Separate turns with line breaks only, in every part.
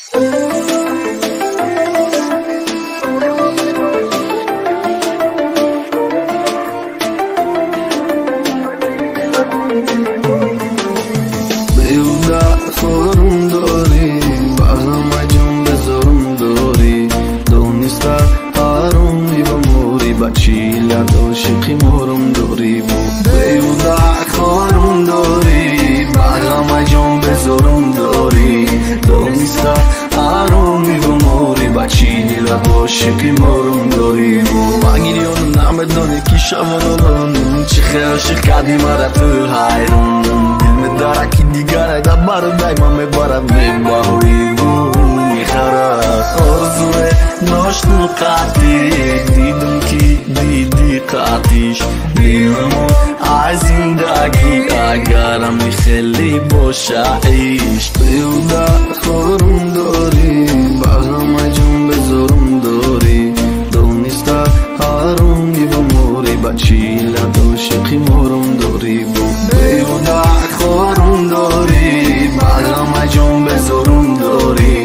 Беҳуда хорум дорӣ, ба ҳама ҷон безорум дорӣ. Дониста ҳаромӣ ва морӣ, ба чилат ошиқи морум дорӣ. Беҳуда хорум дорӣ, ба ҳама ҷон безорум дорӣ. Дониста ҳаромӣ ва морӣ, ба чилат ошиқи морум дорӣ. Ма гирёнам, намедонӣ ки шавонам, чӣ хел ошиқ кардӣ мара ту ҳайрон. Дил медарад ки дигаре дар барои ман мебарад, мебаҳои мехарад. Орзуе дошту қатӣ, дидам ки диди қатиш. Дилмо аз зиндагӣ агарам хеле боша ишқ. Беҳуда хорум дорӣ, ба ҳама ҷон безорум дорӣ. Дониста ҳаромӣ ва морӣ, ба чилат ошиқи морум дорӣ. Беҳуда хорум дорӣ, ба ҳама ҷон безорум дорӣ.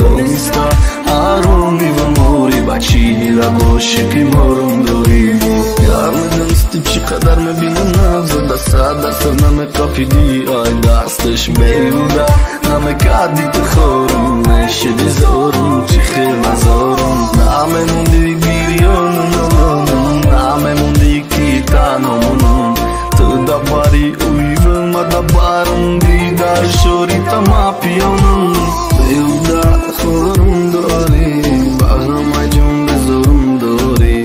Дониста ҳаромӣ ва морӣ, ба чилат ошиқи морум дорӣ. Гар медонисти чӣ қадар мебинам нағза, 100% намеқапидӣ ай дасташ. Беҳуда намекардӣ ту хорум, мешуди зорум, чӣ хел назорум. Намемондӣ гирёнум, намемондӣ ки танҳомонам. Ту дабари уйву ма дабарам, дидар шори тама пиёнам. Беҳуда хорум дорӣ, ба ҳама ҷон безорум дорӣ.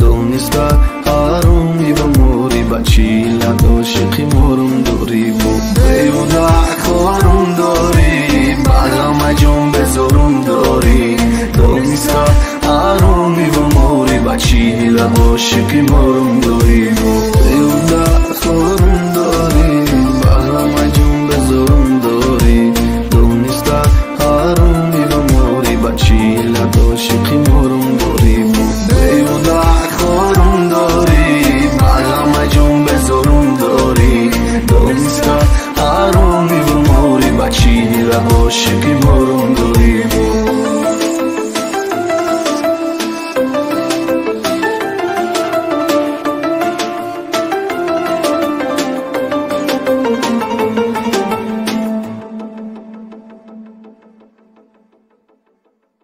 Дониста ҳаромӣ ва морӣ, ба чилат ошиқи морум дорӣ. Беҳуда хорум дорӣ, ба ҳама ҷон безорум дорӣ. Дониста ҳаромӣ ва морӣ, ба чилат ошиқи морум.